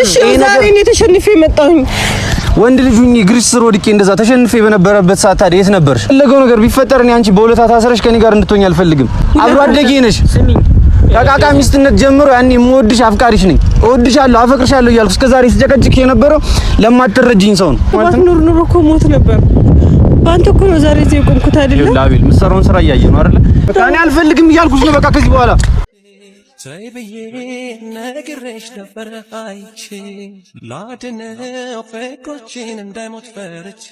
እሺ ዛሬ እኔ ተሸንፌ መጣሁኝ። ወንድ ልጅ ሁኚ እግርሽ ስር ወድቄ እንደዛ ተሸንፌ በነበረበት ሰዓት ታዲያ የት ነበርሽ? ፈለገው ነገር ቢፈጠር እኔ አንቺ በውለታ ታስረሽ ከኔ ጋር እንድትሆኝ አልፈልግም። አብሮ አደጌ ነሽ። ከቃቃ ሚስትነት ጀምሮ ያኔ የምወድሽ አፍቃሪሽ ነኝ። እወድሻለሁ፣ አፈቅርሻለሁ እያልኩ እስከ ዛሬ ስጨቀጭቅሽ የነበረው ለማትረጂኝ ሰው ነው። ኑር ኑር እኮ ሞት ነበር። በአንተ እኮ ነው ዛሬ እዚህ የቆምኩት አይደለ? አቤል የምትሰራውን ስራ እያየ ነው አይደለ? በቃ እኔ አልፈልግም እያልኩሽ ነው። በቃ ከዚህ በኋላ ተይ ብዬ ነግሬሽ ነበረ አይቼ ላድነው ፍቅሮችን እንዳይሞት ፈርቼ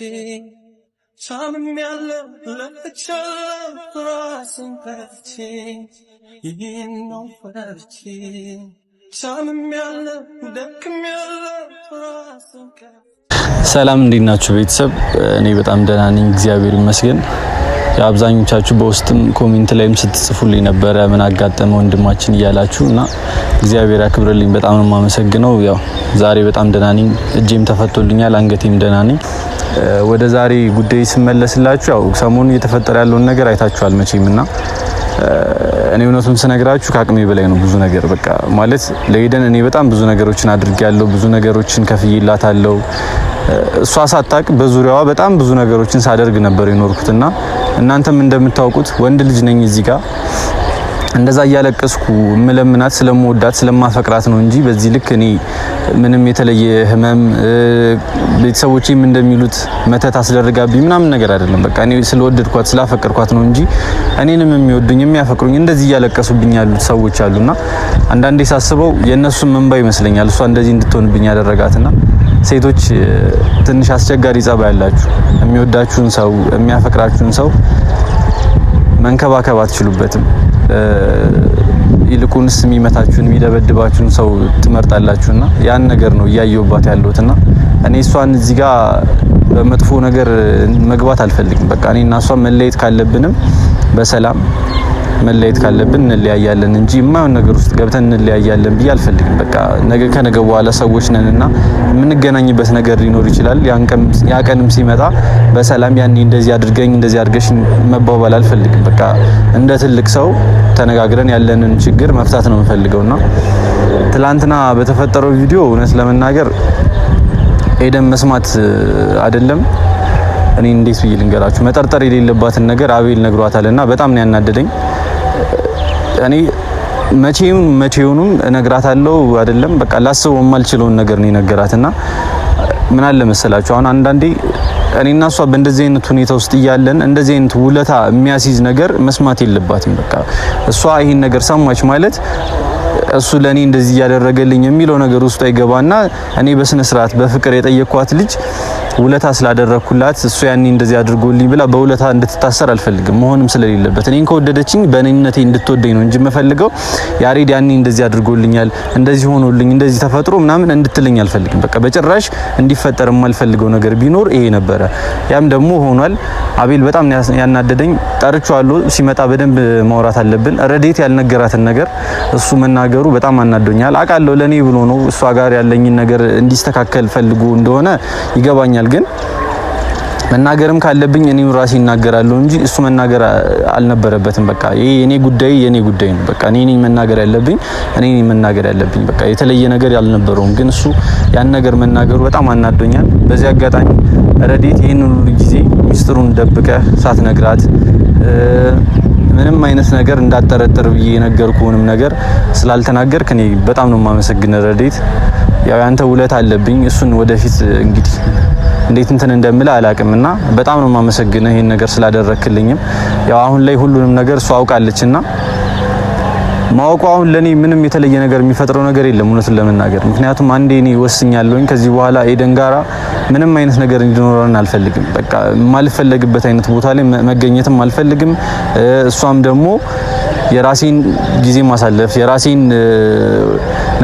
ታምሜያለሁ ለፍቻለሁ ራሴን ፈርቼ ይህን ነው ፈርቼ ታምሜያለሁ ደክሜያለሁ ራሴን ሰላም እንዴት ናችሁ ቤተሰብ? እኔ በጣም ደህና ነኝ፣ እግዚአብሔር ይመስገን። አብዛኞቻችሁ በውስጥም comment ላይም ስትጽፉልኝ ነበረ ምን አጋጠመ ወንድማችን እያላችሁ እና እግዚአብሔር ያክብርልኝ፣ በጣም ነው የማመሰግነው። ያው ዛሬ በጣም ደህና ነኝ፣ እጄም ተፈቶልኛል፣ አንገቴም ደህና ነኝ። ወደ ዛሬ ጉዳይ ስመለስላችሁ ያው ሰሞኑን እየተፈጠረ ያለውን ነገር አይታችኋል መቼም እና እኔ እውነቱን ስነግራችሁ ከአቅሜ በላይ ነው ብዙ ነገር በቃ ማለት ለኤደን እኔ በጣም ብዙ ነገሮችን አድርጌያለሁ፣ ብዙ ነገሮችን ከፍዬላታለሁ። እሷ ሳታቅ በዙሪያዋ በጣም ብዙ ነገሮችን ሳደርግ ነበር የኖርኩትና እናንተም እንደምታውቁት ወንድ ልጅ ነኝ እዚህ ጋር እንደዛ እያለቀስኩ ምለምናት ስለምወዳት ስለማፈቅራት ነው እንጂ በዚህ ልክ እኔ ምንም የተለየ ህመም ቤተሰቦቼም እንደሚሉት መተት አስደርጋብኝ ምናምን ነገር አይደለም። በቃ እኔ ስለወደድኳት ስላፈቀርኳት ነው እንጂ እኔንም የሚወዱኝ የሚያፈቅሩኝ እንደዚህ እያለቀሱብኝ ያሉት ሰዎች አሉና አንዳንዴ ሳስበው የእነሱም እንባ ይመስለኛል እሷ እንደዚህ እንድትሆንብኝ ያደረጋትና ሴቶች ትንሽ አስቸጋሪ ጸባይ ያላችሁ የሚወዳችሁን ሰው የሚያፈቅራችሁን ሰው መንከባከብ አትችሉበትም። ይልቁንስ የሚመታችሁን የሚደበድባችሁን ሰው ትመርጣላችሁና ያን ነገር ነው እያየሁባት ያለሁትና እኔ እሷን እዚህ ጋር በመጥፎ ነገር መግባት አልፈልግም። በቃ እኔ እና እሷ መለየት ካለብንም በሰላም መለየት ካለብን እንለያያለን እንጂ የማይሆን ነገር ውስጥ ገብተን እንለያያለን ብዬ አልፈልግም። በቃ ነገ ከነገ በኋላ ሰዎች ነንና የምንገናኝበት ነገር ሊኖር ይችላል። ያ ቀንም ሲመጣ በሰላም ያኔ እንደዚህ አድርገኝ እንደዚህ አድርገሽ መባባል አልፈልግም። በቃ እንደ ትልቅ ሰው ተነጋግረን ያለንን ችግር መፍታት ነው የምፈልገውና ትላንትና በተፈጠረው ቪዲዮ እውነት ለመናገር ኤደን መስማት አይደለም እኔ እንዴት ብዬ ልንገራችሁ፣ መጠርጠር የሌለባትን ነገር አቤል ነግሯታልና በጣም ነው ያናደደኝ። እኔ መቼም መቼውንም እነግራታለሁ አይደለም በቃ ላስበው የማልችለውን ነገር ነው የነገራትና ምን አለ መሰላችሁ አሁን አንዳንዴ እኔና እሷ በእንደዚህ አይነት ሁኔታ ውስጥ እያለን እንደዚህ አይነት ውለታ የሚያስይዝ ነገር መስማት የለባትም። በቃ እሷ ይሄን ነገር ሰማች ማለት እሱ ለኔ እንደዚህ እያደረገልኝ የሚለው ነገር ውስጧ ይገባና እኔ በስነ ስርዓት በፍቅር የጠየኳት ልጅ ውለታ ስላደረኩላት እሱ ያኔ እንደዚህ አድርጎልኝ ብላ በውለታ እንድትታሰር አልፈልግም። መሆንም ስለሌለበት እኔን ከወደደችኝ በእኔነቴ እንድትወደኝ ነው እንጂ የምፈልገው ያሬድ ያኔ እንደዚህ አድርጎልኛል፣ እንደዚህ ሆኖልኝ፣ እንደዚህ ተፈጥሮ ምናምን እንድትለኝ አልፈልግም። በቃ በጭራሽ እንዲፈጠር የማልፈልገው ነገር ቢኖር ይሄ ነበረ። ያም ደግሞ ሆኗል። አቤል በጣም ያናደደኝ፣ ጠርቼዋለሁ። ሲመጣ በደንብ ማውራት አለብን። ረዴት ያልነገራትን ነገር እሱ መናገሩ በጣም አናዶኛል። አውቃለሁ ለኔ ብሎ ነው እሷ ጋር ያለኝን ነገር እንዲስተካከል ፈልጎ እንደሆነ ይገባኛል። ግን መናገርም ካለብኝ እኔው ራሴ እናገራለሁ እንጂ እሱ መናገር አልነበረበትም። በቃ ይሄ የኔ ጉዳይ የኔ ጉዳይ ነው። በቃ እኔ ነኝ መናገር ያለብኝ፣ እኔ ነኝ መናገር ያለብኝ። በቃ የተለየ ነገር ያልነበረውም፣ ግን እሱ ያን ነገር መናገሩ በጣም አናዶኛል። በዚህ አጋጣሚ ረዴት ይህን ሁሉ ጊዜ ሚስጥሩን ደብቀህ ሳትነግራት ምንም አይነት ነገር እንዳጠረጥር ብዬ የነገርኩህንም ነገር ስላልተናገርክ እኔ በጣም ነው የማመሰግነው ረዴት። ያው ያንተ ውለት አለብኝ። እሱን ወደፊት እንግዲህ እንዴት እንትን እንደምል አላቅም እና በጣም ነው የማመሰግነው ይሄን ነገር ስላደረክልኝም። ያው አሁን ላይ ሁሉንም ነገር እሱ አውቃለችና ማወቁ አሁን ለኔ ምንም የተለየ ነገር የሚፈጥረው ነገር የለም እውነቱን ለመናገር ምክንያቱም አንዴ እኔ ወስኛለሁኝ። ከዚህ በኋላ ኤደን ጋራ ምንም አይነት ነገር እንዲኖረን አልፈልግም። በቃ የማልፈለግበት አይነት ቦታ ላይ መገኘትም አልፈልግም። እሷም ደግሞ የራሴን ጊዜ ማሳለፍ የራሴን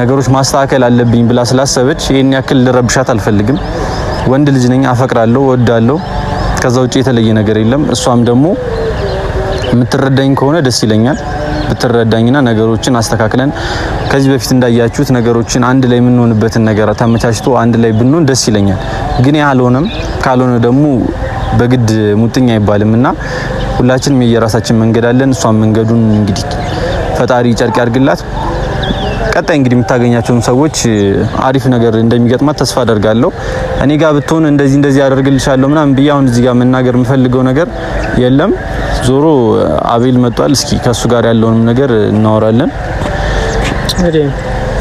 ነገሮች ማስተካከል አለብኝ ብላ ስላሰበች ይሄን ያክል ልረብሻት አልፈልግም። ወንድ ልጅ ነኝ፣ አፈቅራለሁ፣ እወዳለሁ። ከዛ ውጭ የተለየ ነገር የለም። እሷም ደግሞ የምትረዳኝ ከሆነ ደስ ይለኛል። ብትረዳኝና ነገሮችን አስተካክለን ከዚህ በፊት እንዳያችሁት ነገሮችን አንድ ላይ የምንሆንበትን ነገር ተመቻችቶ አንድ ላይ ብንሆን ደስ ይለኛል። ግን ያልሆነም ካልሆነ ደግሞ በግድ ሙጥኝ አይባልም እና ሁላችንም የየራሳችን መንገድ አለን። እሷም መንገዱን እንግዲህ ፈጣሪ ጨርቅ ያድርግላት። ቀጣይ እንግዲህ የምታገኛቸውን ሰዎች አሪፍ ነገር እንደሚገጥማት ተስፋ አደርጋለሁ። እኔ ጋር ብትሆን እንደዚህ እንደዚህ አደርግልሻለሁ ምናምን ብዬ አሁን እዚህ ጋር መናገር የምፈልገው ነገር የለም። ዞሮ አቤል መጥቷል። እስኪ ከሱ ጋር ያለውንም ነገር እናወራለን።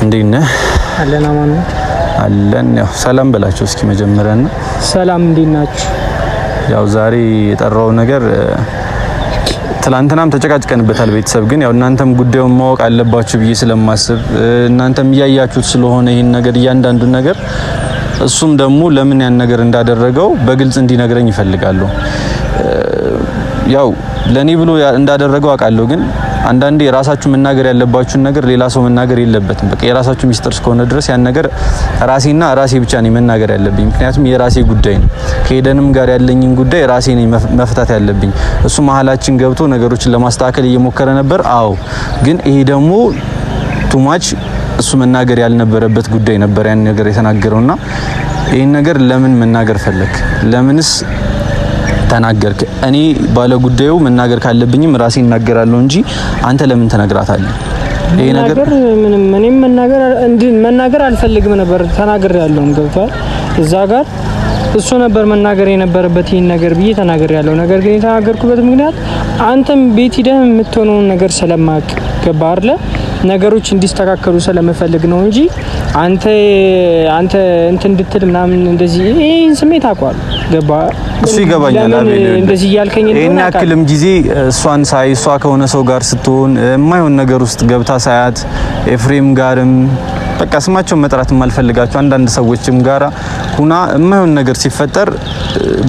እንዴት ነህ? አለን አማን ነው አለን። ያው ሰላም በላቸው እስኪ መጀመሪያ እና ሰላም፣ እንዴት ናችሁ? ያው ዛሬ የጠራው ነገር ትላንትናም ተጨቃጭቀንበታል። ቤተሰብ ግን ያው እናንተም ጉዳዩን ማወቅ አለባችሁ ብዬ ስለማስብ እናንተም እያያችሁት ስለሆነ ይህን ነገር እያንዳንዱን ነገር እሱም ደግሞ ለምን ያን ነገር እንዳደረገው በግልጽ እንዲነግረኝ ይፈልጋሉ። ያው ለኔ ብሎ እንዳደረገው አውቃለሁ፣ ግን አንዳንዴ የራሳችሁ መናገር ያለባችሁን ነገር ሌላ ሰው መናገር የለበትም። በቃ የራሳችሁ ሚስጥር እስከሆነ ድረስ ያን ነገር ራሴና ራሴ ብቻ ነኝ መናገር ያለብኝ፣ ምክንያቱም የራሴ ጉዳይ ነው። ከሄደንም ጋር ያለኝን ጉዳይ ራሴ ነኝ መፍታት ያለብኝ። እሱ መሀላችን ገብቶ ነገሮችን ለማስተካከል እየሞከረ ነበር። አዎ፣ ግን ይሄ ደግሞ too much እሱ መናገር ያልነበረበት ጉዳይ ነበር ያን ነገር የተናገረውና ይህን ነገር ለምን መናገር ፈለግ? ለምንስ ተናገርክ? እኔ ባለ ጉዳዩ መናገር ካለብኝም ራሴ እናገራለሁ እንጂ አንተ ለምን ተነግራታለህ? ይሄ ነገር ምንም እኔም መናገር መናገር አልፈልግም ነበር ተናግሬያለሁም። ገብቷል። እዛ ጋር እሱ ነበር መናገር የነበረበት ይህን ነገር ብዬ ተናግሬያለሁ። ነገር ግን የተናገርኩበት ምክንያት አንተም ቤት ሂደህ የምትሆነውን ነገር ስለማቅ ገባ አይደለ? ነገሮች እንዲስተካከሉ ስለምፈልግ ነው እንጂ አንተ አንተ እንትን እንድትል ምናምን እንደዚህ ይሄን ስሜት አውቀዋለሁ። ገባ እሱ ይገባኛል። አቤል እንደዚህ እያልከኝ ይሄን ያክልም ጊዜ እሷን ሳይ እሷ ከሆነ ሰው ጋር ስትሆን የማይሆን ነገር ውስጥ ገብታ ሳያት ኤፍሬም ጋርም በቃ ስማቸውን መጥራት የማልፈልጋቸው አንዳንድ ሰዎችም ጋራ ሁና የማይሆን ነገር ሲፈጠር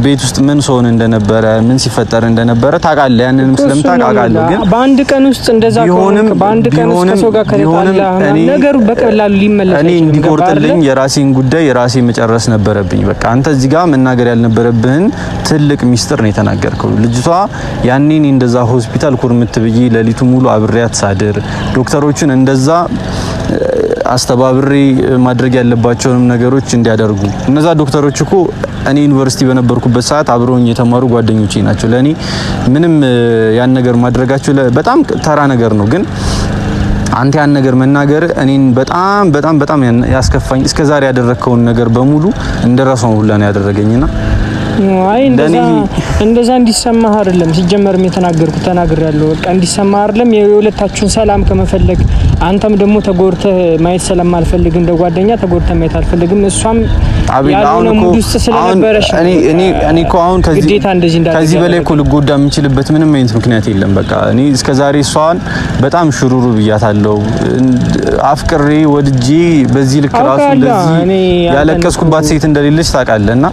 ቤት ውስጥ ምን ሲሆን እንደነበረ ምን ሲፈጠር እንደነበረ ታውቃለህ። ያንንም ስለምታውቅ አውቃለሁ። ግን በአንድ ቀን ውስጥ እንደዛ ከሆነ በአንድ ቀን ውስጥ ከሰው ጋር ከተጣላ ነገሩ በቀላሉ ሊመለስ እኔ እንዲቆርጥልኝ የራሴን ጉዳይ የራሴ መጨረስ ነበረብኝ። በቃ አንተ እዚህ ጋር መናገር ያልነበረብህን ትልቅ ሚስጥር ነው የተናገርከው። ልጅቷ ያኔ እኔ እንደዛ ሆስፒታል ኩርምት ብዬ ሌሊቱ ሙሉ አብሬያት ሳድር ዶክተሮችን እንደዛ አስተባብሬ ማድረግ ያለባቸውንም ነገሮች እንዲያደርጉ እነዛ ዶክተሮች እኮ እኔ ዩኒቨርሲቲ በነበርኩበት ሰዓት አብረውኝ የተማሩ ጓደኞቼ ናቸው። ለእኔ ምንም ያን ነገር ማድረጋቸው በጣም ተራ ነገር ነው፣ ግን አንተ ያን ነገር መናገር እኔን በጣም በጣም በጣም ያስከፋኝ፣ እስከዛሬ ያደረግከውን ነገር በሙሉ እንደራሳው ሁላ ነው ያደረገኝና አይ እንደዛ እንዲሰማህ አይደለም። ሲጀመርም የተናገርኩት ተናግሬያለሁ። በቃ እንዲሰማህ አይደለም። የሁለታችሁን ሰላም ከመፈለግ አንተም ደግሞ ተጎድተህ ማየት ስለማልፈልግ እንደ ጓደኛ ተጎድተህ ማየት አልፈልግም። እሷም ያልሆነ mood ውስጥ ስለነበረሽ እኔ እኮ አሁን ከዚህ በላይ እኮ ልጎዳ የምችልበት ምንም አይነት ምክንያት የለም። በቃ እኔ እስከዛሬ እሷን በጣም ሽሩሩ ብያታለሁ። አፍቅሬ ወድጄ በዚህ ልክ ራሱ እንደዚህ ያለቀስኩባት ሴት እንደሌለች ታውቃለህ እና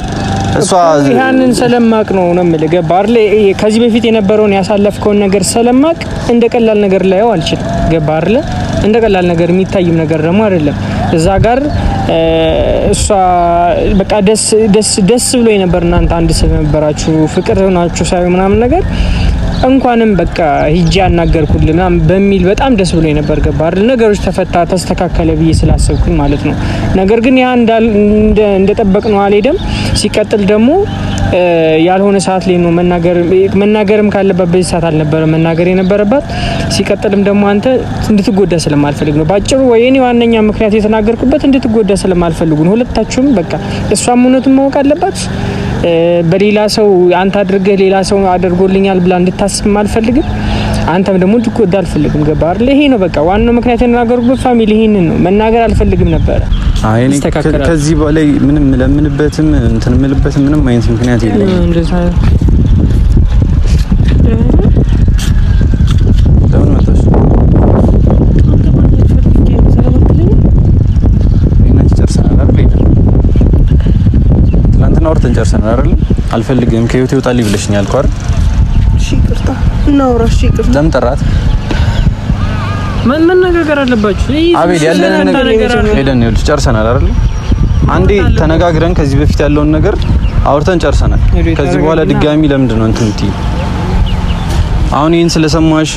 እሷ ያንን ስለማቅ ነው ነው የምልህ። ገባህ አይደል? ከዚህ በፊት የነበረውን ያሳለፍከውን ነገር ስለማቅ እንደ ቀላል ነገር ላየው አልችልም። ገባህ አይደል? እንደ ቀላል ነገር የሚታይም ነገር ደግሞ አይደለም። እዛ ጋር እሷ በቃ ደስ ደስ ደስ ብሎ የነበር እናንተ አንድ ስለነበራችሁ ፍቅር ሆናችሁ ሳይሆን ምናምን ነገር እንኳንም በቃ ሂጄ አናገርኩልህ ምናምን በሚል በጣም ደስ ብሎ የነበር። ገባህ አይደል? ነገሮች ተፈታ ተስተካከለ ብዬ ስላሰብኩኝ ማለት ነው። ነገር ግን ያ እንደጠበቅነው አልሄደም። ሲቀጥል ደግሞ ያልሆነ ሰዓት ላይ ነው መናገርም ካለባት በዚህ ሰዓት አልነበረ መናገር የነበረባት። ሲቀጥልም ደግሞ አንተ እንድትጎዳ ስለማልፈልግ ነው ባጭሩ። ወይ እኔ ዋነኛ ምክንያት የተናገርኩበት እንድትጎዳ ስለማልፈልጉ ነው። ሁለታችሁም በቃ እሷም እውነቱን ማወቅ አለባት። በሌላ ሰው አንተ አድርገህ ሌላ ሰው አድርጎልኛል ብላ እንድታስብም አልፈልግም። አንተም ደግሞ እንድትጎዳ አልፈልግም። ገባህ አይደል? ይሄ ነው በቃ ዋናው ምክንያት የተናገርኩበት። family ይሄንን ነው መናገር አልፈልግም ነበረ። አይ እኔ ከዚህ በላይ ምንም ለምንበትም እንትን የምልበትም ምንም አይነት ምክንያት የለኝም። ለምን መጣሽ? ትናንትና አውርተን ጨርሰናል አይደል? አልፈልግም ከህይወቴ ይወጣልኝ ብለሽኛል እኮ አይደል? እሺ ይቅርታ እናውራ። እሺ ይቅርታ። ለምን ጠራት? መነጋገር አለባችሁ። አቤል ያለንን ነገር ሄደን ይኸውልሽ ጨርሰናል አይደል? አንዴ ተነጋግረን ከዚህ በፊት ያለውን ነገር አውርተን ጨርሰናል። ከዚህ በኋላ ድጋሚ ለምንድን ነው እንትን የምትይው? አሁን ይሄን ስለሰማሽ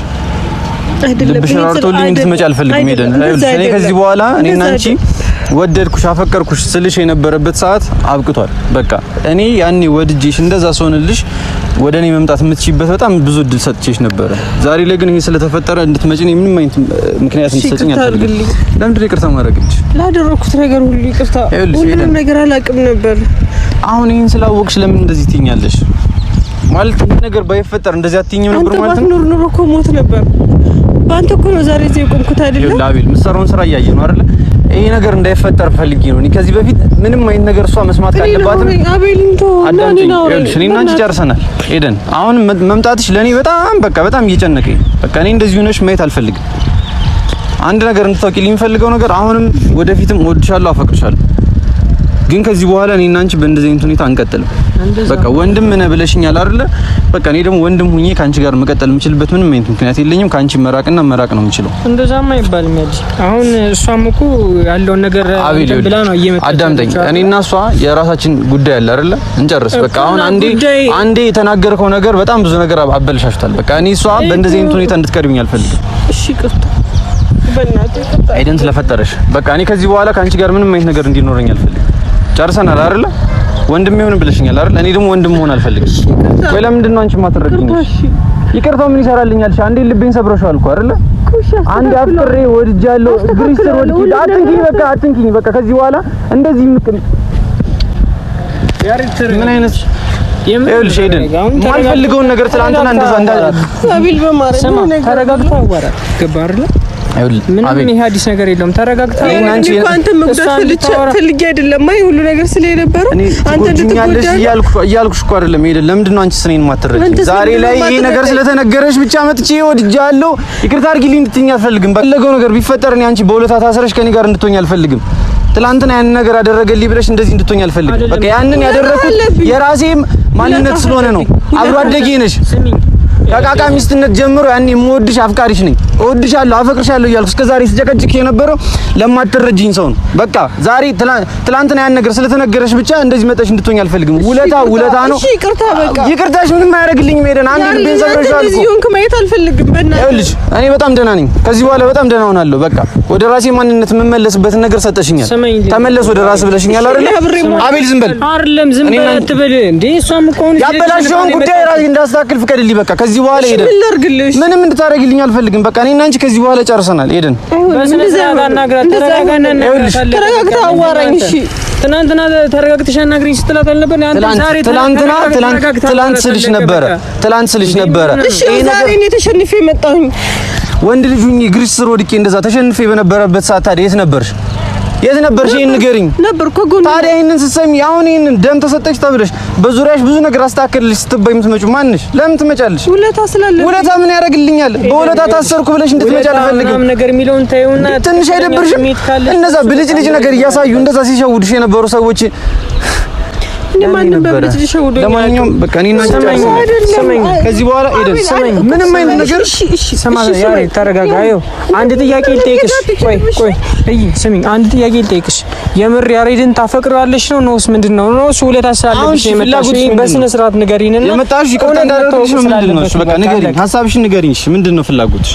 ልብሽ ራርቶልኝ እንድትመጪ አልፈልግም። ሄደን እኔ ከዚህ በኋላ እኔና አንቺ ወደድኩሽ አፈቀርኩሽ ስልሽ የነበረበት ሰዓት አብቅቷል። በቃ እኔ ያኔ ወድጄሽ እንደዛ ስሆንልሽ ወደ እኔ መምጣት የምትችይበት በጣም ብዙ እድል ሰጥቼሽ ነበረ። ዛሬ ላይ ግን ይሄ ስለተፈጠረ እንድትመጪ እኔ ምንም አይነት ምክንያት እንድትሰጪኝ አልፈልግም። ለምንድን ነው ይቅርታ ማድረግልሽ? ላደረኩት ነገር ሁሉ ይቅርታ። ሁሉንም ነገር አላውቅም ነበር። አሁን ይሄን ስላወቅሽ ለምን እንደዚህ ትይኛለሽ? ማለት ይሄ ነገር ባይፈጠር እንደዚህ አትይኝም ነበር ማለት ነው። አንተ ባትኖር ኑሮ እኮ ሞት ነበር። በአንተ እኮ ነው ዛሬ እዚህ የቆምኩት አይደለም? ይኸውልህ አቤል፣ የምትሰራውን ስራ እያየህ ነው አይደለ? ይሄ ነገር እንዳይፈጠር ፈልጌ ነው። እኔ ከዚህ በፊት ምንም አይነት ነገር እሷ መስማት ካለባትም አዳምጪኝ። ይኸውልሽ እኔና አንቺ ጨርሰናል። ኤደን፣ አሁን መምጣትሽ ለኔ በጣም በቃ በጣም እየጨነቀኝ ነው። በቃ እኔ እንደዚህ ሆነሽ ማየት አልፈልግም። አንድ ነገር እንድታውቂልኝ የምፈልገው ነገር አሁንም ወደፊትም እወድሻለሁ፣ አፈቅርሻለሁ። ግን ከዚህ በኋላ እኔና አንቺ በእንደዚህ አይነት ሁኔታ አንቀጥልም። በቃ ወንድም ነህ ብለሽኛል አይደለ? በቃ እኔ ደግሞ ወንድም ሁኜ ከአንቺ ጋር መቀጠል የምችልበት ምንም አይነት ምክንያት የለኝም። ከአንቺ መራቅና መራቅ ነው የምችለው። እንደዛማ አይባልም። ያጂ አሁን እሷም እኮ ያለውን ነገር ብላ ነው እየመጣች። አዳምጠኝ። እኔና እሷ የራሳችን ጉዳይ አለ አይደለ? እንጨርስ በቃ። አሁን አንዴ የተናገርከው ነገር በጣም ብዙ ነገር አበልሻሽቷል። በቃ እኔ እሷ በእንደዚህ አይነት ሁኔታ እንድትቀርቢኝ አልፈልግም። እሺ ይቅርታ ኤደን ስለፈጠረሽ በቃ እኔ ከዚህ በኋላ ከአንቺ ጋር ምንም አይነት ነገር እንዲኖረኝ አልፈልግም። ጨርሰናል አይደለ? ወንድም ይሁን ብለሽኛል አይደል? እኔ ደግሞ ወንድም መሆን አልፈልግም። ወይ ለምንድን ነው አንቺ የማትረጂኝ? ይቅርታው ምን ይሰራልኛል? አንዴ ልቤን ሰብረሽዋል እኮ አይደለ? አንዴ አፍቅሬ ወድጃለሁ፣ እግርሽ ስር ወድጄ አትንኪኝ፣ በቃ አትንኪኝ። በቃ ከዚህ በኋላ እንደዚህ ምን አይነት ይኸውልሽ ኤደን የማልፈልገውን ነገር ትናንትና እንደዛ አቤል በማርያም ተረጋግተህ አዋራት ገባህ አይደለ? ምንም ይሄ አዲስ ነገር የለውም። ተረጋግተህ አንተ መጉዳት ፈልጌ አይደለም። አይ ሁሉ ነገር ስለነበረው አንተ እንድትጎዳ እያልኩሽ እኮ አይደለም። ኤደን ለምንድን ነው አንቺ እኔን የማትረጂኝ? ዛሬ ላይ ይሄ ነገር ስለተነገረሽ ብቻ መጥቼ ወድጃለሁ ይቅርታ አድርጊልኝ እንድትይኝ አልፈልግም። በፈለገው ነገር ቢፈጠር እኔ አንቺ በውለታ ታስረሽ ከእኔ ጋር እንድትሆኝ አልፈልግም። ትላንትና ያንን ነገር አደረገልኝ ብለሽ እንደዚህ እንድትሆኝ አልፈልግም። በቃ ያንን ያደረኩት የራሴ ማንነት ስለሆነ ነው። አብሮ አደጌ ነሽ። ከቃቃ ሚስትነት ጀምሮ ያኔ የምወድሽ አፍቃሪሽ ነኝ፣ እወድሻለሁ፣ አፈቅርሻለሁ እያልኩ እስከ ዛሬ ስጨቀጭቅሽ የነበረው ለማትረጂኝ ሰው ነው። በቃ ዛሬ ትላንትና ያን ነገር ስለተነገረሽ ብቻ እንደዚህ መጠሽ እንድትሆኝ አልፈልግም። ውለታ ውለታ ነው። እሺ ይቅርታ፣ በቃ ይቅርታሽ ምንም አያደርግልኝም። ሄደን አንድ ልቤን ሰብረሽዋል እኮ። እንደዚህ ማየት አልፈልግም። በእናትህ ይኸውልሽ፣ እኔ በጣም ደህና ነኝ። ከዚህ በኋላ በጣም ደህና ሆናለሁ። በቃ ወደ ራሴ ማንነት የምመለስበትን ነገር ሰጠሽኛል። ተመለስ ወደ ራስ ብለሽኛል አይደል? አቤል ዝም በል። አይደለም ዝም በል አትበል እንዴ። እሷም እኮ አሁን ያበላሸውን ጉዳይ ራሴ እንዳስተካክል ፍቀድልኝ። በቃ ከዚህ በኋላ ሄደን ምንም እንድታደርጊልኝ አልፈልግም። በቃ እኔና አንቺ ከዚህ በኋላ ጨርሰናል። ሄደን ተረጋግተህ አዋራኝ። እሺ ትናንትና ተረጋግተሽ አናግሪኝ ስትላት አልነበር? አንተ ዛሬ ትናንት ስልሽ ነበረ፣ ትናንት ስልሽ ነበረ። እሺ ዛሬ እኔ ተሸንፌ መጣሁኝ። ወንድ ልጅ ሁኚ እግርሽ ስር ወድቄ እንደዛ ተሸንፌ በነበረበት ሰዓት ታዲያ የት ነበርሽ? የት ነበርሽ? ይሄን ንገሪኝ። ነበርኩ ጎን። ታዲያ ይሄንን ስትሰሚ አሁን ይሄንን ደም ተሰጠች ተብለሽ በዙሪያሽ ብዙ ነገር አስተካከልልሽ ስትባይ የምትመጪው ማንሽ? ለምን ትመጫለሽ? ውለታ ስላለ። ውለታ ምን ያደርግልኛል? በውለታ ታሰርኩ ብለሽ እንድትመጪ አልፈልግም። ነገር የሚለውን ተይውና ትንሽ አይደብርሽም? እነዛ ብልጭልጭ ነገር እያሳዩ እንደዛ ሲሸውድሽ የነበሩ ሰዎች ለማንኛውም በቃ እኔና ከዚህ በኋላ ኤደን ምንም አይነት ነገር ስማ፣ ያሬድ ተረጋጋ። ይኸው አንድ ጥያቄ ልጠይቅሽ። ቆይ ቆይ፣ እይ ስሚኝ፣ አንድ ጥያቄ ልጠይቅሽ። የምር ያሬድን ታፈቅሪዋለሽ ነው ነውስ ምንድን ነው? ነውስ ውለታ ስላለብሽ የመጣሽው? በስነ ስርዓት ንገሪንና የመጣሽ ይቅርታ እንዳደረግሽ ነው ምንድን ነው? እሺ በቃ ንገሪኝ፣ ሀሳብሽን ንገሪኝ። እሺ ምንድን ነው ፍላጎትሽ?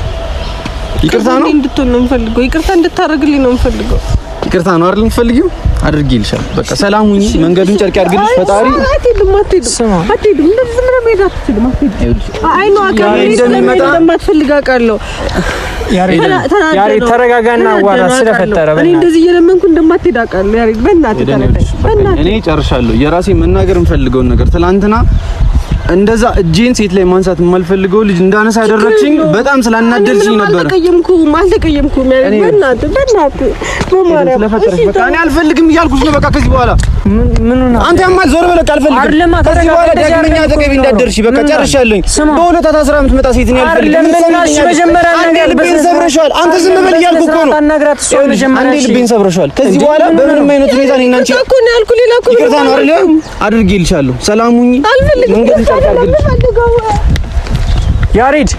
ይቅርታ ነው እንድትሆን ነው የምፈልገው። ይቅርታ እንድታደርግልኝ ነው የምፈልገው። ይቅርታ ነው አይደል የምትፈልጊው? አድርጌልሻለሁ። በቃ ሰላም ሁኚ። መንገዱን ጨርቅ ያድርግልሽ ፈጣሪ። አትሄድም፣ አትሄድም፣ አትሄድም። እንደዚህ ዝም ብለህ መሄድ አትችልም። አትሄድም። አይ ነው አውቃለሁ፣ እንደሚመጣ እንደማትፈልግ አውቃለሁ። ያሬድ ተረጋጋና አዋራ ስለፈጠረ እኔ እንደዚህ እየለመንኩ እንደማትሄድ አውቃለሁ። ያሬድ በእናትህ ተረጋጋ። በእናትህ እኔ ጨርሻለሁ። የራሴ መናገር የምፈልገውን ነገር ትናንትና እንደዛ እጄን ሴት ላይ ማንሳት የማልፈልገው ልጅ እንዳነሳ ያደረግሽኝ በጣም ስላናደድሽኝ ነበር። አልተቀየምኩም፣ አልተቀየምኩም። ያሬድ በእናትህ በእናትህ በማርያም ስለፈጠረሽ በቃ እኔ አልፈልግም እያልኩሽ ነው። በቃ ከዚህ በኋላ አንተ ያማል ዞር በል በቃ አልፈልግም። ከዚህ በኋላ ዳግመኛ አጠገቤ እንዳትደርሺ በቃ ጨርሻለሁኝ። በሁለት አስራ የምትመጣ ሴት እኔ አልፈልግም። አንዴ ልቤን ሰብረሽዋል። አንተ ዝም በል እያልኩ እኮ ነው። አንዴ ልቤን ሰብረሽዋል። ከዚህ በኋላ በምንም አይነት ሁኔታ እኔና አንቺ ይቅርታ ነው አይደል? አድርጌልሻለሁ። ሰላም ሁኚ። መንገድ ያሬድ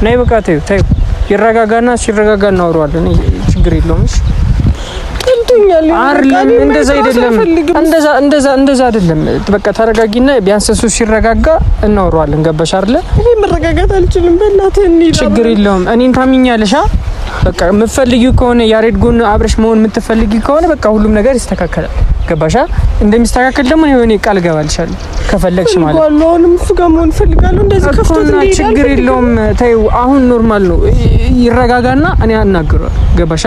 ነይ በቃ ተይው ተይው፣ ይረጋጋና ሲረጋጋ እናወራዋለን። ችግር የለውም። እሺ አይደለም፣ እንደዛ አይደለም፣ እንደዛ እንደዛ እንደዛ አይደለም። በቃ ተረጋጊና ቢያንስ እሱ ሲረጋጋ እናወራዋለን። ገባሽ አይደለ? እኔ መረጋጋት አልችልም። በእናትህ እንሂድ። ችግር የለውም። እኔን ታምኛለሽ? በቃ የምትፈልጊው ከሆነ ያሬድ ጎን አብረሽ መሆን የምትፈልጊው ከሆነ በቃ ሁሉም ነገር ይስተካከላል። ገባሻ? እንደሚስተካከል ደግሞ እኔ ቃል እገባልሻለሁ ከፈለግሽ ማለት ነው። አሁንም እሱ ጋር መሆን እፈልጋለሁ። እንደዚህ ከፍቶት እንዲሄድ ችግር የለውም። ተይው፣ አሁን normal ነው። ይረጋጋና እኔ አናግረዋለሁ። ገባሻ?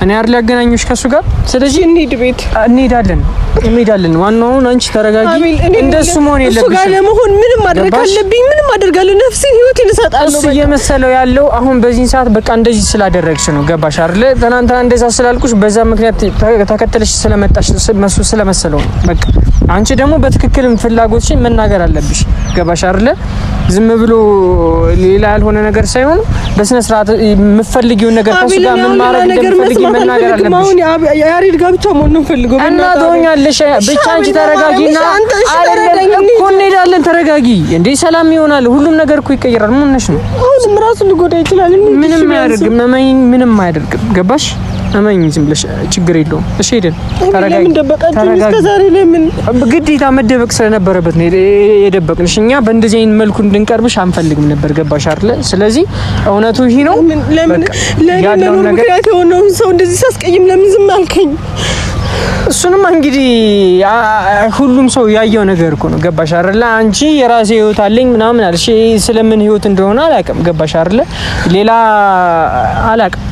እኔ አይደል ያገናኙሽ ከሱ ጋር። ስለዚህ እንሂድ፣ ቤት እንሄዳለን፣ እንሄዳለን። ዋናውን አንቺ ተረጋጊ። እንደሱ መሆን የለብሽም። እሱ ጋር ለመሆን ምንም ማድረግ አለብኝ፣ ምንም አደርጋለሁ። ነፍሴን ህይወቴን እሰጣለሁ። እሱ እየመሰለው ያለው አሁን በዚህን ሰዓት በቃ እንደዚህ ስላደረግሽ ነው። ገባሽ አይደል? ትናንትና እንደዛ ስላልኩሽ በዛ ምክንያት ተከተለሽ ስለመጣሽ ስለመሰለው ነው። በቃ አንቺ ደግሞ በትክክልም ፍላጎትሽን መናገር አለብሽ። ገባሽ አይደለ? ዝም ብሎ ሌላ ያልሆነ ነገር ሳይሆን በስነ ስርዓት የምትፈልጊውን ነገር ከሱ ጋር ምን ማድረግ እንደምትፈልጊ መናገር አለብሽ። አሁን ያሬድ ጋር ብቻ መሆን ነው የምፈልገው እና ትሆኛለሽ። ብቻ አንቺ ተረጋጊና፣ አይደለም እኮ እንሄዳለን። ተረጋጊ እንዴ፣ ሰላም ይሆናል። ሁሉም ነገር እኮ ይቀየራል። ምን ሆነሽ ነው? አሁንም ራሱን ሊጎዳ ይችላል። ምንም አያደርግም። እመኚኝ፣ ምንም አያደርግም። ገባሽ? እመኚኝ፣ ዝም ብለሽ ችግር የለውም። እሺ ሄደን ተረጋጊ። ለምን ደበቃችሁ? እስከ ዛሬ ለምን ግዴታ መደበቅ ስለነበረበት ነው የደበቅንሽ። እኛ በእንደዚህ አይነት መልኩ እንድንቀርብሽ አንፈልግም ነበር። ገባሽ አይደለ? ስለዚህ እውነቱ ይሄ ነው። ለምን ለምን መኖር ምክንያት የሆነውን ሰው እንደዚህ ሳስቀይም ለምን ዝም አልከኝ? እሱንማ እንግዲህ ሁሉም ሰው ያየው ነገር እኮ ነው። ገባሽ አይደለ? አንቺ የራሴ ህይወት አለኝ ምናምን አልሽ። ስለምን ህይወት እንደሆነ አላውቅም። ገባሽ አይደለ? ሌላ አላውቅም።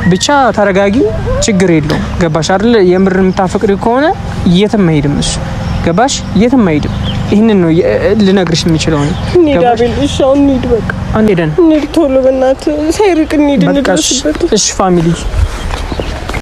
ብቻ ተረጋጊ፣ ችግር የለውም። ገባሽ አይደለ? የምር የምታፈቅሪ ከሆነ የትም አይሄድም እሱ። ገባሽ? የትም አይሄድም። ይህንን ነው ልነግርሽ የምችለው ነው። እንሂድ አቤል። እሺ አሁን እንሂድ፣ በቃ እንሄዳለን። እንሂድ ቶሎ፣ በእናትህ ሳይርቅ እንሂድ፣ እንድረስበት። እሺ family